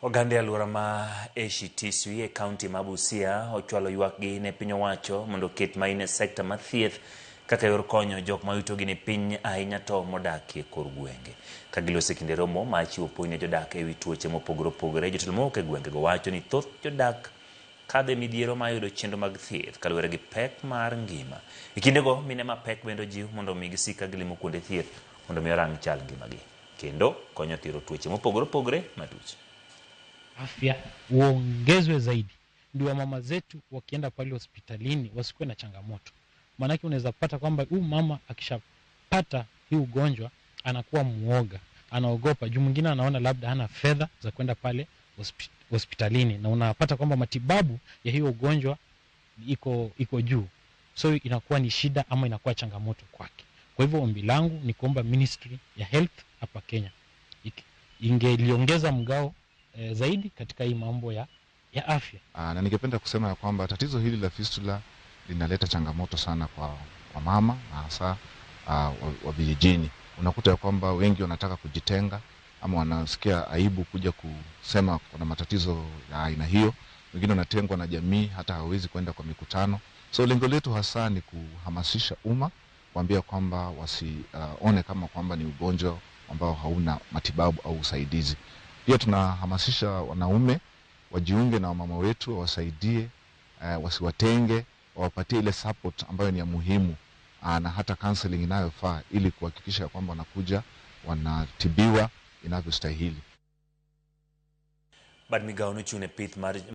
Oganda e alwora ma Eshitiswi e kaunti ma Busia ochwalo ywakgi ne piny owacho mondo oket maino e sekta mar thieth kaka yor konyo jok ma yutogi ni piny ahinya to modakie kor gwenge. Ka giloso e kinde romo mar chiwo puonj ne jodak ewi tuoche mopogore opogore, jotelo mowuok e gwengego wacho ni thoth jodak kadho e midhiero mar yudo chenro mag thieth kaluwore gi pek mar ngima. E kindego, mine mapek bende ojiw mondo omi gisik ka gilimo kuonde thieth mondo mi orang chal ngimagi kendo konyo thiro tuoche mopogore opogore matuch. Afya uongezwe zaidi, ndio wamama zetu wakienda pale hospitalini wasikuwe na changamoto. Maanake unaweza pata kwamba huyu mama akishapata hii ugonjwa anakuwa muoga, anaogopa juu mwingine anaona labda hana fedha za kwenda pale hospitalini, na unapata kwamba matibabu ya hiyo ugonjwa iko juu, so inakuwa ni shida ama inakuwa changamoto kwake. Kwa hivyo ombi langu ni kuomba Ministry ya Health hapa Kenya ingeliongeza mgao zaidi katika hii mambo ya afya. Na ningependa kusema ya kwamba tatizo hili la fistula linaleta changamoto sana kwa wamama na hasa wa vijijini. Unakuta ya kwamba wengi wanataka kujitenga ama wanasikia aibu kuja kusema kuna matatizo ya aina hiyo. Wengine wanatengwa na jamii, hata hawawezi kwenda kwa mikutano. So lengo letu hasa ni kuhamasisha umma, kuambia kwamba wasione kama kwamba ni ugonjwa ambao hauna matibabu au usaidizi. Pia tunahamasisha wanaume wajiunge na wamama wetu, wawasaidie, wasiwatenge, wawapatie ile support ambayo ni ya muhimu, na hata counseling inayofaa ili kuhakikisha kwamba wanakuja wanatibiwa inavyostahili. Bad migao nochung' ne pith mar